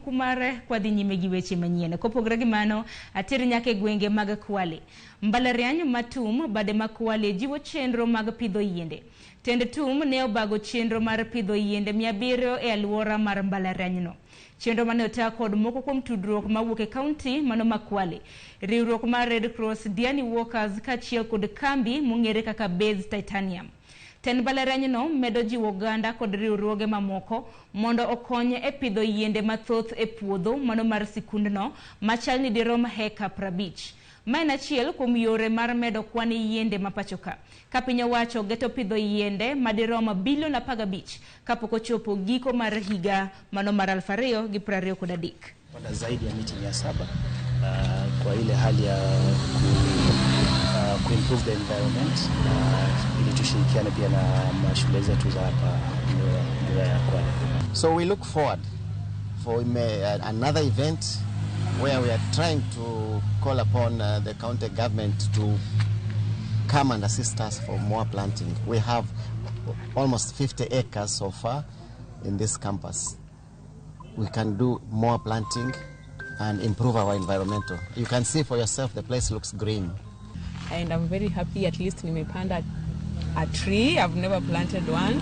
kuku mare kwadhi nyime gi weche manyien. Kopogore gi mano, atir nyaka e gwenge mag Kwale. Mbalariany ma Tum, bade ma Kwale jiwo chenro mag pidho yiende. Tend Tum ne obago chenro mar pidho yiende 700 e alwora mar mbalarianyno. Chenro mane ota kod moko kuom tudruok mawuok e kaunti mano ma Kwale. Riwruok mar Red Cross, Diani Walkers kaachiel kod kambi mong'ere kaka Base Titanium. Tend mbalarianyno medo jiwo oganda kod riwruoge mamoko mondo okony e pidho yiende mathoth e puodho mano mar sikundno machal ni dirom heka 50. Ma en achiel kuom yore mar medo kwan yiende ma pacho ka. Ka piny owacho geto pidho yiende madirom bilion 15 kapok ochopo giko mar higa mano mar 2023. Panda zaidi ya miti 700 kwa ile hali ya ku improve the environment ili tushirikiane pia na mashule zetu za hapa wilaya ya Kwale. So we look forward for another event where we are trying to call upon the county government to come and assist us for more planting. We have almost 50 acres so far in this campus. We can do more planting and improve our environmental. You can see for yourself the place looks green. And I'm very happy at least nimepanda a tree. I've never planted one.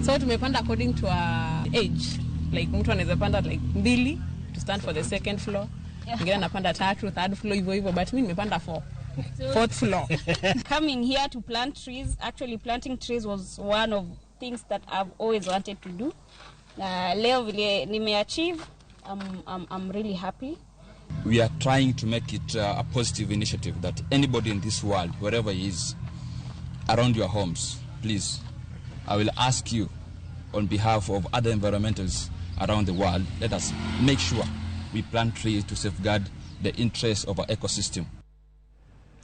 So tumepanda according to our age. Like mtu anaweza panda like mbili to stand for the second floor. Mwingine anapanda tatu, third floor hivyo hivyo, but mi nimepanda four. Fourth floor. Coming here to plant trees, actually planting trees was one of things that I've always wanted to do. Na leo vile nimeachieve, I'm really happy. We are trying to make it a positive initiative that anybody in this world, wherever he is, around your homes, please, I will ask you on behalf of other environmentalists around the world, let us make sure we plant trees to safeguard the interests of our ecosystem.